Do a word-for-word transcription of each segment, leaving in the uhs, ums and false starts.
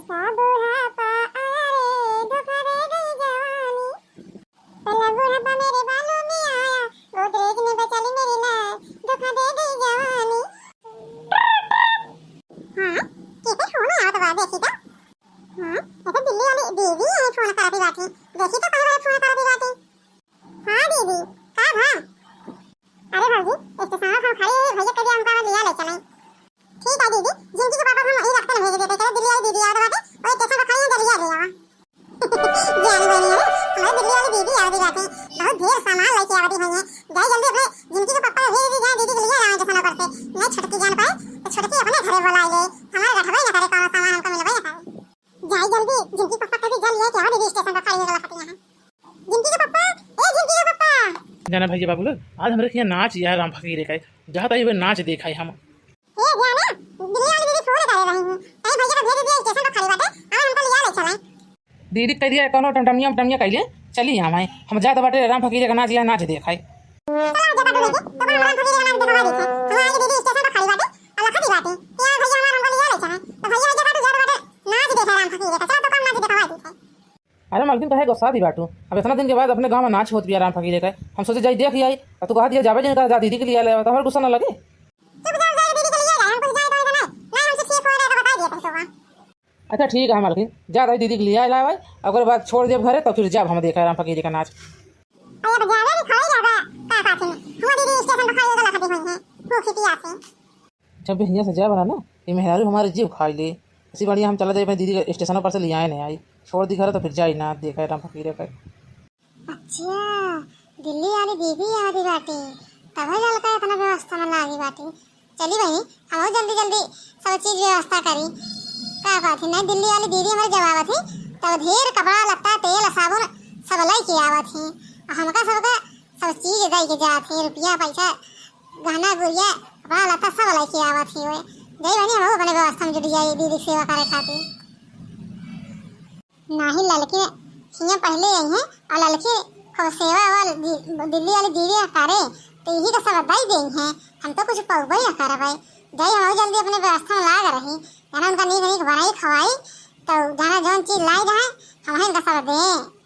सा बुढ़ापा आया रे, धोखा दे गई जवानी। पहला बुढ़ापा मेरे बालों में आया, गोदरेज में बचा ली मेरी लाज, धोखा दे गई जवानी। हाँ, केकर फोन आवत बा, देखी तो। हाँ, ये तो दिल्ली वाली दीदी है, फोन करती बाटी। देखी तो कहाँ वाले फोन करती बाटी। हाँ दीदी, का भा? अरे भौजी, स्टेशन पर हम खड़े हैं, भैया कह दिया हमका लिया ले चलें। ठीक है दीदी, झिमकी के पापा हम यही रास्ते में भेज देते, कहे दिल्ली वाली दीदी आवत बाटे, वही स्टेशन पर खड़ी है, जल्दी आ जाओ। जान बनी है, हमारे दिल्ली वाली दीदी आवत बाटे, बहुत ढेर सामान लेके आवत हुई है। जाए जल्दी अपने झिमकी के पापा को भेज दी, जाए दीदी के लिए आए स्टेशन पर से, नहीं छुटकी जान पाए तो छुटकी अपने घरे बुला ले, हमारे गठबे न करे, कौन सामान हमको मिलबे न करे। जाई जल्दी, झिमकी के पप्पा कह दी, जल्दी लेके आओ दीदी, स्टेशन पर खड़ी हो गला खटिया है। झिमकी के पप्पा, ए झिमकी के पप्पा। जाना भैया बाबू लोग, आज हमरे यहाँ नाच यार राम फकीरे का, जाता ही वो नाच देखा है हम। ए जाना, दिल्ली वाली दीदी फोन करे रही हूँ, कहीं भैया का भेज दिया, स्टेशन पर खड़ी बाटे, और हमको लिया ले चला। दीदी कह दिया, कौनो टमटमिया उमटमिया कह ले, चली हम आए, हम जात बाटे राम फकीरे का नाच, यहाँ नाच देखा है। चला जा बाबू लेके, तो हम राम फकीरे का नाच देखवा देते हैं, हम आए दीदी स्टेशन पर खड़ी बाटे, अलग खड़ी बाटे, यहाँ भैया हमारा हमको लिया ले चला, तो भैया जब बाटे जात बाटे नाच देखा राम फकीरे का, चला तो कम नाच देखवा देते हैं। अरे मालकिन, काहे गुस्साती बाटू? अब इतना दिन के बाद अपने गाँव में नाच होत बिया राम फकीरे का, हम सोचे जाई देख आई, और तू कहा दिया जाबे जिन कर जा दीदी के लिए ले आवा, तो हमारे गुस्सा ना लगे। चुप जाओ, जाए दीदी के लिए जाए, हम कुछ जाए तो इधर नहीं, ना हमसे ठीक हो रहा है तो बता दिया तुमको। अच्छा ठीक है मालकिन, जा ताई दीदी के लिए आए लाए, और ओकरे बाद छोड़ देब घरे, तो फिर जाब हम देखे राम फकीरे का नाच। अरे अब जावे भी खाए जाबा, का बात है, हुआ दीदी स्टेशन पर खाए गला खड़ी हुई है, भूखी प्यासी। जब भी हियाँ से जाए बना ना, ये मेहरारू हमारे जीव खाई ले। ऐसी बढ़िया हम चला जाए, अपने दीदी के स्टेशनों पर से ले आए नहीं आई, छोड़ दी घर तो फिर जाई ना, देखा है राम फकीरे का। अच्छा, दिल्ली वाली दीदी आ रही बाटी, तब ललका इतना व्यवस्था में लागी बाटी। चली बहिनी, हम जल्दी जल्दी सब चीज व्यवस्था करी। का बात है ना, दिल्ली वाली दीदी हमारे जब आवत है, तब ढेर कपड़ा लत्ता, तेल, साबुन सब लेके आवत है। हमका सबका सब चीज दे के जात है, रुपया पैसा, गहना गुरिया, कपड़ा लत्ता सब लेके आवत ही हुए। जय बनी, हम अपने व्यवस्था में जुट जाई दीदी के सेवा करे खातिर। नाही ललकी हियाँ पहले आई हैं और ललकी खूब सेवा वाल दि-, दिल्ली वाली दीदी करे, तो यही का सब दे गई हैं। हम तो कुछ पौबे न करबे। जय हम जल्दी अपने व्यवस्था में लाग रही, जाना उनका नीक नीक बनाई खवाई, तो जाना जौन चीज लाई रहे, हम इनका सब दें।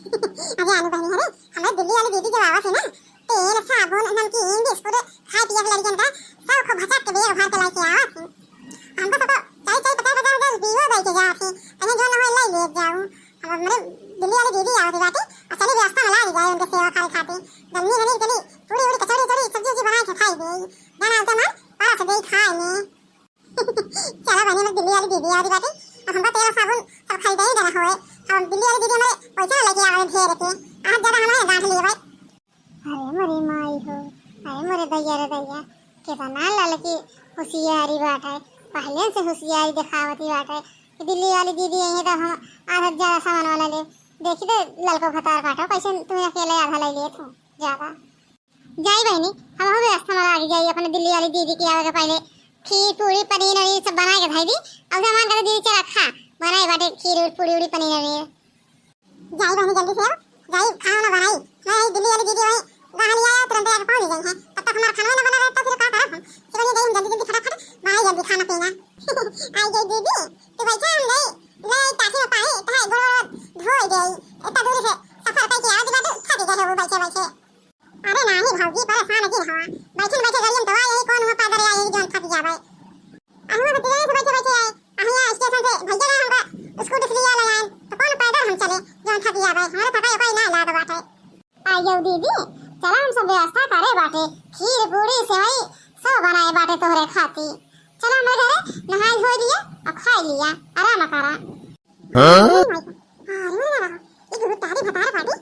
अरे आलू बहनी, अरे, हमारे दिल्ली वाली दीदी जब आवत है ना, तेल, साबुन, नमकीन, बिस्कुट, खाए पिए के लड़कियन का, सब खूब भचक के बेग भर के लेके आवत है। हमको सब तो चाय, चाय, पचास, पचास रुपया बीओ दे के जात है, कहीं जो ना हो, ले, ले जाऊं। अब हमारे दिल्ली वाली दीदी आवत है बाटे, और चली व्यवस्था में लाग जाए उनके सेवा खाए खातिर। गर्मी घनी चली, पूरी, पूरी कचौड़ी, कचौड़ी, सब्जी, सब्जी बना के खाई दे। जाना आते मार, परस दे खाए में। चला बहनी, हमरे दिल्ली वाली दीदी आ रही बाटे। अब हमका तेल साबुन सब खरीदे ही देना होए। अब दिल्ली वाली दीदी हमारे पैसा लेके आवे ढेर के। आज ज्यादा हमारे गांठ लिए भाई। अरे मोरे माई हो, अरे मोरे दैया रे दैया, कितना ललकी होशियारी बाटे। पहले से होशियारी दिखावती बाटे कि दिल्ली वाली दीदी आई है तो हम आधा ज्यादा सामान वाला ले। देखी तो ललको भतार काटो, कैसे तुम्हें अकेले आधा ले लिए तू ज्यादा। जाई बहिनी, हमहू व्यवस्था में लागी जाई, अपने दिल्ली वाली दीदी के आवे के पहले खीर, पूरी, पनीर, वनीर सब बना के धई दी। अब जमान करे दीदी, चला खा, बनाई बाटे खीर, उर, पूरी, उरी, पनीर, वनीर। जाई बहिनी, जल्दी से अब जाई, खाना ना बनाई। नहीं, दिल्ली वाली दीदी वहीं गाँव लिया है, तुरंत आके पहुँच गई है। तब तक हमारा खाना ना बना रहे, तो फिर का करब हम? चलो, ये गई हम जल्दी, जल्दी, फटाफट बनाई जल्दी खाना पीना। आई गई दीदी, तू बैठा, हम गई, ले आई टाकी में पानी, तो है, गोड़, गोड़ धोई दे। इतना दूर से सफर करके आ गई, तो थक गए हो बैठे बैठे। अरे नाही भौजी, परेशान जिन हवा। बैठन बैठे गाड़ी में तो आ, यही कौन हुआ पैदल आए, यही जौन थक जावे। अहुआ भतीजा से बैठे बैठे आए। अहिया स्टेशन से भैया ने हमका स्कूटी से लिया ले आए, तो कौन पैदल हम चले, जौन थक जावे। हमारे थकाई कोई ना लाग बाटे। आइयो दीदी, चला हम सब व्यवस्था करे बाटे। खीर, पूरी, सेवई सब बनाए बाटे तोहरे खाती। चला हमरे घरे नहाई धोई लिया और खाई लिया, आराम करा। हाँ? अरे, ये गुरु तारी भतार बाटी।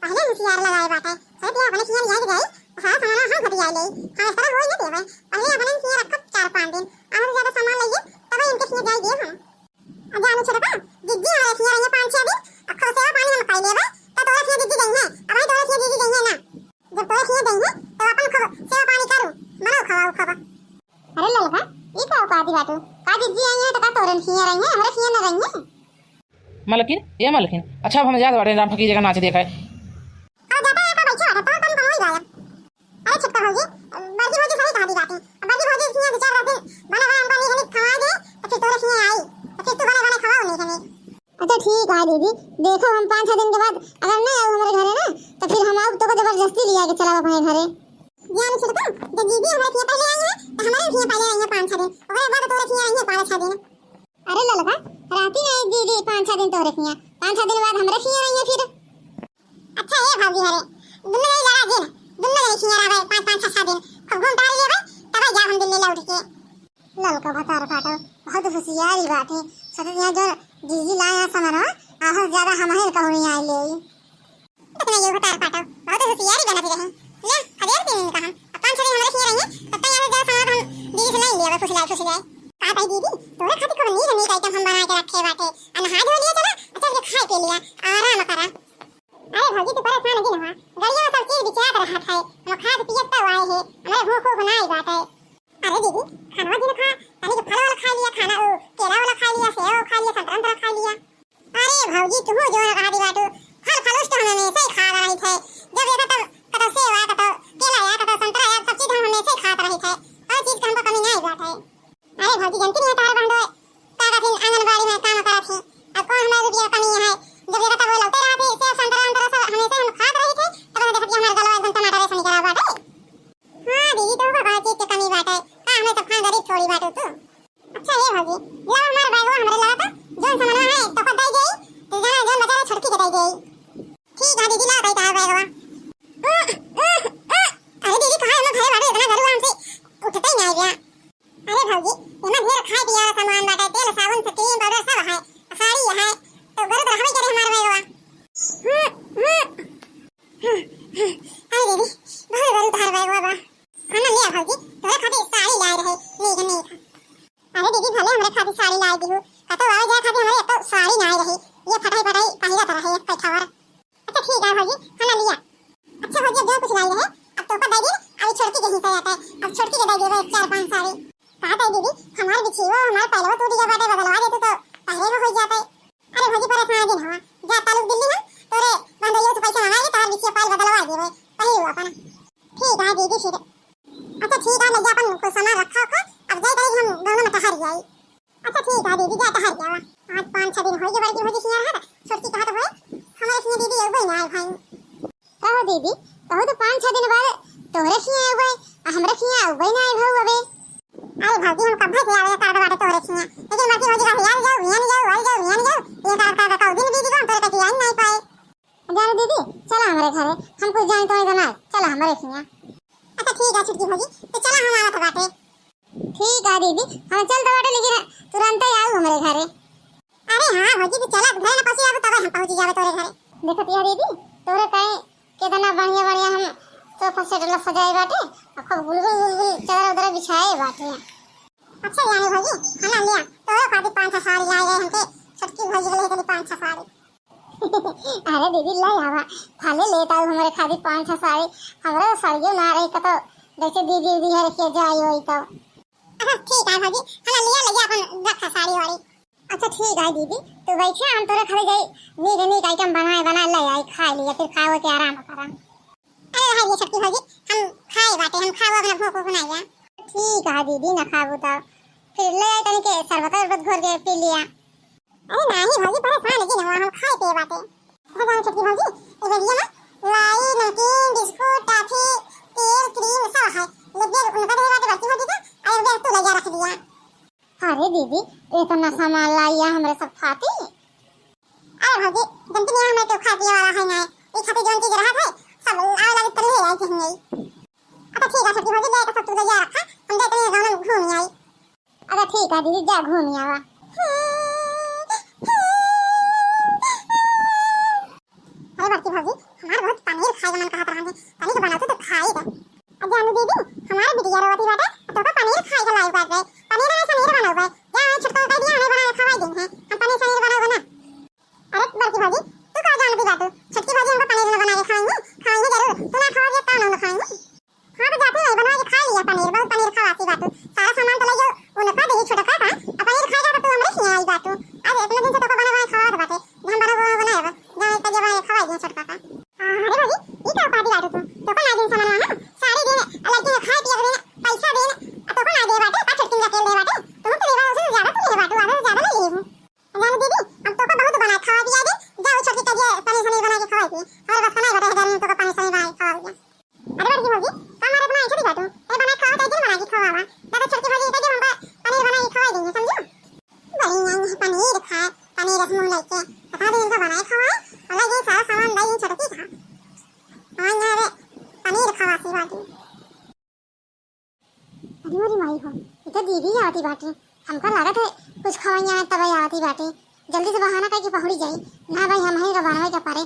पहले होशियार लगाए बाटे। सोच दिया अपने खिया लिया के जाई, सारा सामान हम घटिया ले। हाँ, इस तरह होई ना देवे। पहले अपने खिया रखब चार पाँच दिन। और ज्यादा सामान लइए, तब इनके खिया जाई देब हम। अब जानू छोटका, जिज्जी हमारे खिया रहिए पाँच छह दिन, और खो सेवा पानी हम पाई लेबे, तो तोरे खिया जिज्जी जाई है, अब तोरे खिया जिज्जी जाई है ना। जब तोरे खिया जाई है, तो अपन खो सेवा पानी करू, मनो खवा खवा। अरे ललका, ई का उपाधि बाटू? का जिज्जी आई है तो का तोरे खिया रही है, हमरे खिया न रही है? मलकिन, ए मलकिन, अच्छा अब हम जात बाटे राम फकीर का नाच देखे। अब जाता है, बैठा है, तो कम कम हो ही जाएगा। अरे छुटका भौजी, बड़की भौजी सही कहा दी बात है। अब बड़की भौजी खिया दो चार दिन बना बना हमको नहीं, नहीं खवा दे, तो फिर तोरे खिया आई, तो फिर तू बना ठीक है दीदी, देखो हम पाँच छह दिन के बाद अगर नहीं आऊ हमरे घरे ना, तो फिर हम आऊ तो जबरदस्ती लिया के चलाऊ अपने घरे। जान छोटका, जब दीदी हमरे खिया पहले आई है, तो हमरे खिया पहले आई है पाँच छह दिन, ओकरे बाद तोरे खिया आई है पाँच छह दिन। अरे ललका, रहती नहीं दीदी पाँच छह दिन तोरे खिया, पाँच छह दिन बाद हमरे खिया आई है फिर। अच्छा ए भौजी, हरे दुन्नो जने लड़ा जिन, दुन्नो जने खिया रहबे पाँच पाँच छह छह दिन, खूब घूम टहल लेबे, तब जा हम दिल्ली लौट के। ललका भतार फाटो बहुत होशियारी बाटे, सोचत यहाँ जो जीजी लाया समनवा, आहो ज्यादा हमहिन कहूँ नहीं आए ले। देखना ये भतार फाटो बहुत होशियारी बनत रहे। ले, हजार दिन इनका हम, अब पाँच छह दिन हमरे खिया रही है, तब तक यहाँ से ज्यादा सामान हम दीदी से नहीं लेबे, फुसलाए फुसलाए। का भाई दीदी, तोरे खातिर कौन नीक नीक आइटम हम बना के रखे बाटे, आ नहा धो लिया चला, अच्छा से खाए पी लिया, आराम करा। अरे भौजी, तू परेशान जिन हुआ, गड़िया में सब चीज बिचात रहत है, हम खात पियत तो आए हैं, हमरे भूख ऊख ना आई बात है। अरे दीदी, खानवा जिन खा, तनी के फल वाला खा लिया, खाना वो केला वाला खा लिया, सेव खा लिया, संतरा संतरा खा लिया। अरे भौजी, तू जो कहा दी बाटू, फल फलूस तो हम हमेशा ही खा रही थे, जब देखा तब कतौ सेव आ, कतौ केला आ, कतौ संतरा आ, सब चीज हम हमेशा ही खात रही थे, हर चीज के हमको कमी नहीं बात है। अरे भौजी, जानती नहीं है, तार बहन का कथिन आंगनबाड़ी में काम करत थी। अब कौन हमारे रुपया कमी है? जब देखा तब वो लौटे रहत थी, सेब संतरा अंतरा सब हमेशा हम खात रही थे, तब हम देखत कि हमारे गलवा एकदम टमाटर ऐसा निकला बाटे। हाँ दीदी, तो का चीज के कमी बाटे? का हमें सब खान गरीब थोड़ी बाटे तू? अच्छा ये भौजी, ला हमार बैगवा हमरे लगा था, जोन सामानवा है तो का दे देई, तो जाना जोन बचा रहा छोटकी के दे देई। ठीक है दीदी, ला भाई तार बैगवा। अरे दीदी, कहाँ है हमार घरे बाटे, इतना गरुआ हमसे उठते ही नहीं गया। अरे भौजी, एमा ढेर खाए पिए वाला सामान बाटे, तेल, साबुन, से क्रीम पाउडर सब है, साड़ी है, तो गरु तो रहबे करे हमार बैगवा। हम्म, हम्म, हम्म, हम्म। अरे दीदी, बहुत गरु तोहार बैगवा बा। हाँ ना, लिया भौजी, तोरे खातिर साड़ी लाए रहे, नीक नीक। अरे दीदी, भले हमरे खातिर साड़ी लाए दिहू, कतो आवे जाए खातिर हमरे एको साड़ी ना आए रही, ये फटाई फटाई पहिरत रहे एक पैठा और। अच्छा ठीक है भौजी, खाना लिया। अच्छा भौजी, जो कुछ लाई रहे, अब तो ऊपर दे दी, अभी छोटकी के हिस्सा जाता है, अब छोटकी के दे देबे चार पांच साड़ी। का दे दीदी, हमार बिछियो, हमार पायलवा टूट गया बाटे, बदलवा देतू तो पहले हो हो जाते। अरे भौजी, परेशान जिन हुआ, जा तालुक दिल्ली हम, तोरे बंदरियो से पैसा मंगा के तोहार बिछिया पायल बदलवा देबे, पहिर अपन। ठीक है दीदी फिर। अच्छा ठीक है, ले जा अपन कुछ सामान रखा उखा, अब जाए तारीख हम दोनों में टहर जाई। अच्छा ठीक है दीदी, जा टहर जावा। आज पाँच छह दिन हो गए बड़की भौजी खिया रहा था, छोटकी कहा तो होए, हमारे खिया दीदी अउबे ना आए भाई। कहो दीदी, कहो तो पाँच छह दिन बाद तोहरे खिया अउबे, आ हमरे खिया अउबे ना आए भाऊ अबे। अरे भौजी, हम कब्बे से आवे कर बाटे तोहरे खिया, लेकिन बड़की भौजी का यार जाओ, बिहान जाओ, वाली जाओ, बिहान जाओ, ये कर कर का दिन बीत गया, हम तोरे कहीं आई नहीं पाए। जाने दीदी, चला हमरे घरे, हम कुछ जाने तो नहीं जाना, चला हमरे खिया। अच्छा ठीक है छोटकी भौजी, तो चला हम आवत बाटे। ठीक है दीदी, हम चलत बाटे, लेकिन तुरंत ही आऊ हमरे घरे। अरे हाँ भौजी, तू चला, घर ना पहुँची जाबे, तबे हम पहुँची जाबे तोरे घरे। देखत या दीदी, तोरे काहे कितना बढ़िया बढ़िया हम सोफा सेट ला सजाए बाटे, आ खूब गुलगुल गुलगुल चादर उदर बिछाए बाटे। अच्छा जाने भौजी, है ना, लिया, तोरे खातिर पाँच छह साड़ी लाए गए हमके, छोटकी भौजी के लिए तनी पाँच छह साड़ी। अरे दीदी, ले आवा, भले लेत आऊ हमरे खातिर पाँच छह साड़ी, हमरा तो साड़ियो ना रही, कतो जैसे दीदी उदी है रखिए जाई होई तो। अच्छा ठीक है भौजी, हला लिया ले जा अपन रखा साड़ी वाड़ी। अच्छा ठीक है दीदी, तू बैठे, हम तोरे खातिर जाई नीक नीक आइटम बनाए बनाए ले आई, खाए लिया, फिर खाओ के आराम करा। अरे रहा ये छोटकी भौजी, हम खाए बाटे, हम खाओ, अपना भूख ऊख ना गया। ठीक है दीदी, ना खाबू तो फिर ले आई तनी के शरबत उरबत घोर के पी लिया। अरे नाही भौजी, परेशान जिन हुआ, हम खाए पिए बाटे। अच्छा जाने छोटकी भौजी, ए बेरिया में लाई, नमकीन, बिस्कुट, टाफी, तेल, क्रीम सब है। ले बेर उनका दे बाटे बड़की भौजी का, अरे बेर तू ले जा रख दिया। अरे दीदी, इतना सामान लाइया हमरे सब खातिर। अरे भौजी, जनती नहीं हमें तो खाए पिए वाला है ना, ये खातिर जोन चीज रहा है, सब आवे लागे तले आई चाहिए। अच्छा ठीक है छोटकी भौजी, ले के सब तू ले जा रखा, हम जाते हैं गाँव में घूम आई। अच्छा ठीक है दीदी, जा घूम आवा। अरे बड़की भौजी, हमार बहुत पनीर खाए के मन कहत रहन है, तनी के बनाते तो खाई दे। अब जानू दीदी, हमार बिटिया रोवती बाटे, तो का पनीर खाए के लायक बाटे, पनीर में सनीर बनौबे, जा छोटका कह दिया हमें बना के खवाई दिन है, हम पनीर सनीर बनौबे ना। अरे बड़की भौजी, तू का जानती बाटू? छोटकी भौजी हमको पनीर न बना के खवाएंगी, खवाएंगी जरूर। तू ना खाओगे तो हम ना खाएंगे। हाँ तो जाती है, बनवा के खा लिया पनीर, बहुत पनीर खवाती बाटू। सारा सामान तो ले जाओ, उनका दे छोटका का, अब पनीर खाएगा तो तू हमरे खिया आई बाटू। आज इतने दिन से तोको बना बना खवात बाटे, हम बना बना बनाए बा, जा एक करिया बना के खवाई दिया छोटका का। हाँ, अरे भौजी, ये का पार्टी बाटू तू? तोको ना दिन सामान वहाँ, पनीर खाए, पनीर से मुँह लेके। बता दे इनका बनाए खवाए, और लगे सारा सामान लाई इन छोटकी खा। हमारे यहाँ रे पनीर खवासी बाटी। अरे मोरी माई हो, इधर दीदी आवती बाटी। हमका लागत है कुछ खवाइया है तब आवती बाटी। जल्दी से बहाना करके पहुड़ी जाई। ना भाई, हम ही बनवाई के पारे।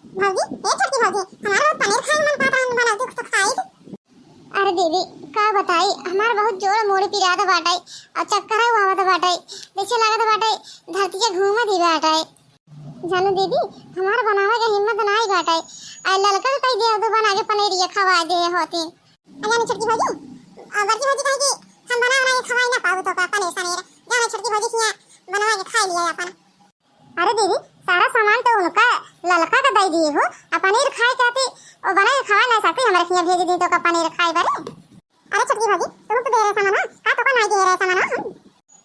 भौजी, ए छोटकी भौजी, हमारा बहुत पनीर खाए मन करता है, बनाओ कुछ तो खाई। अरे दीदी, का बताई, हमार बहुत जोर मूड़ी पिरात बाटे, और चक्कर आवत बाटे, जैसे लागत बाटे धरती के घूमत ही बाटे। जानू दीदी, हमार बनावे के हिम्मत नाई बाटे, आ ललका के कही दे तू बना के पनीरिया खवा दे होती। आ जानी छोटकी भौजी, आ बड़की भौजी कहे कि हम बना बना के खवाई ना पाऊ तो का पनीर सनीर, जाना छोटकी भौजी खिया बनवा के खा लिया अपन। अरे दीदी, सारा सामान तो उनका ललका के दे दिए हो, आ पनीर खाए के आती, ओ बना के खवा ना सकती, हमरा खिया भेज दी तो का पनीर खाए बारे। अरे छोटकी भौजी, तुम तो दे रहे सामान, का तो का नहीं दे रहे सामान हम?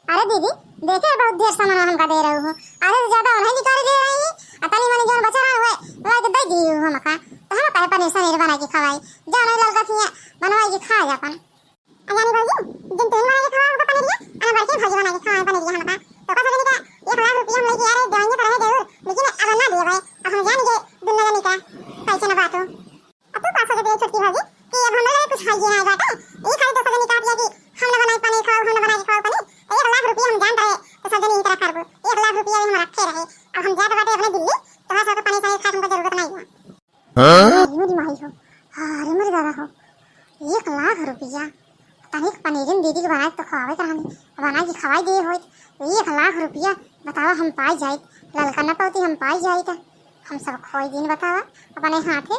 अरे दीदी, देखे बहुत ढेर सामान हमका दे रहे हो, आधे से ज्यादा उन्हें निकाल दे रही है, आ तनी मनी जौन बचा रहा हुए, वही के दे दिए हो हमका, तो हम काहे पनीर सनीर बना के खवाई, जाओ नहीं ललका खिया बनवाई के खा जा अपन। आ जानी भौजी, जिन तीन बना के खवाओ हमका पनीरिया, अना बड़की भौजी बना के खवाए पनीरिया हमका। तो का सोचनी का, एक लाख रुपया हम लेके आ रहे, देंगे तो रहे जरूर, लेकिन अब ना दिए भाई, अब हम जान गए दुनिया जाने का, कैसे ना बात हो। अब तू का सोच दे छोटकी भौजी, कि अब हम लोग कुछ है ये है बाटे, ये खाली तो सोचनी का दिया कि हम ना बनाए पनीर खवाओ, हम ना बना के खवाओ पनीर, तो एक लाख रुपया हम जान रहे, तो सोचनी इस तरह करबो, एक लाख रुपया हम रखे रहे, अब हम जात बाटे अपने दिल्ली, तो हाँ, सब पनीर सनीर खाए हमको जरूरत नहीं है। हाँ? अरे मोरी माई हो, अरे मोरी दादा हो, एक लाख रुपया, तनिक पनीरिन दीदी के बनाए तो खवावे के रहनी, बनाए के खवाई दिए होइत, तो एक लाख रुपया बतावा हम पाई जाइत, ललका न पौती हम पाई जाइत, हम सब खोई दिन बतावा अपने हाथे।